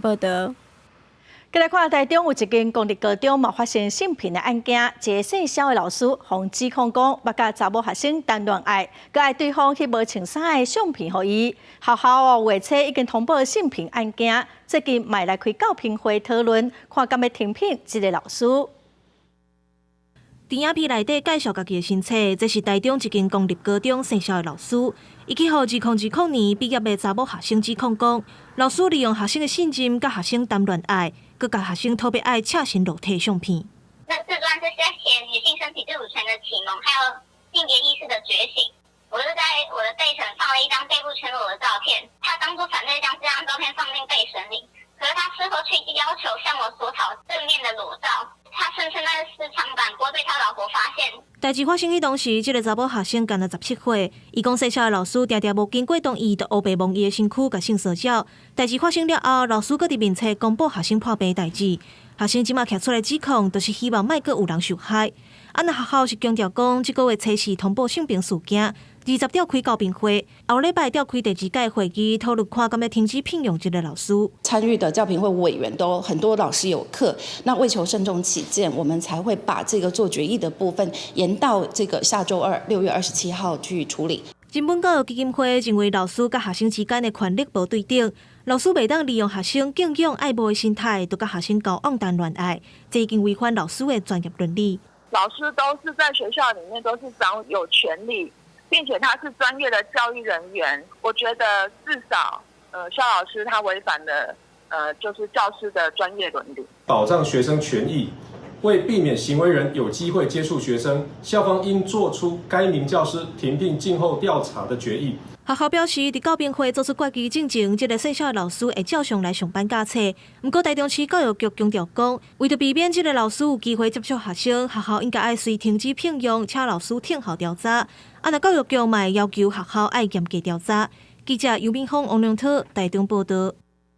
報道。繼來看台中有一間公立高中嘛發生性平的案件，一个姓蕭的老師予指控講，捌佮查某學生談戀愛，閣愛對方翕無穿衫的相片予伊。學校哦，月初已經通報性平案件，最近嘛來開教評會討論，看敢欲停聘這个老師。佇影片內底介紹家己的身冊，這是台中一間公立高中姓蕭的老師，伊去予2020年畢業的查某學生指控講，老師利用學生的信任，佮學生談戀愛，閣共學生討欲愛赤身露體相片。那這段是在寫女性身體自主權的啟蒙，還有性別意識的覺醒。我就在我的備審放了一張背部全裸的照片，他當初反對將這張照片放進備審裡，可是他事後卻要求向我索討正面的裸照。他聲稱那是私藏版，不會被他老婆發現。代誌發生彼當時，這个查某學生干焦17歲。伊講姓蕭的老師定定無經過同意，就烏白摸伊的身軀，共性騷擾。代誌發生了後，老師閣佇面冊公布學生破病的代誌。學生這馬提出來指控，就是希望莫閣有人受害。啊，若學校是強調講，這個月初四通報性平事件，20召開教評會，後禮拜召開第二屆會議，討論看敢欲停止聘用這个老師。參與的教評會委員都很多老師有課，那為求慎重起見，我們才會把這個做決議的部分延到這個下週二6月27號去處理。人本教育基金會認為，老師佮學生之間的權力無對等，老師袂當利用學生敬仰愛慕的心態，就佮學生交往談戀愛，這已經違反老師的專業倫理。老師都是在學校裡面都是掌有權力，並且他是專業的教育人員。我覺得至少，蕭老師他違反了，就是教師的專業倫理。保障學生權益，為避免行為人有機會接觸學生，校方應做出該名教師停聘靜候調查的決議。學校表示，佇教評會做出決議進前，這个姓蕭的老師會照常來上班教冊。毋過，台中市教育局強調講，為著避免這个老師有機會接觸學生，學校應該愛隨停止聘用，請老師聽候調查。啊，若教育局嘛會要求學校愛嚴格調查。記者尤明峰、王良濤台中報道。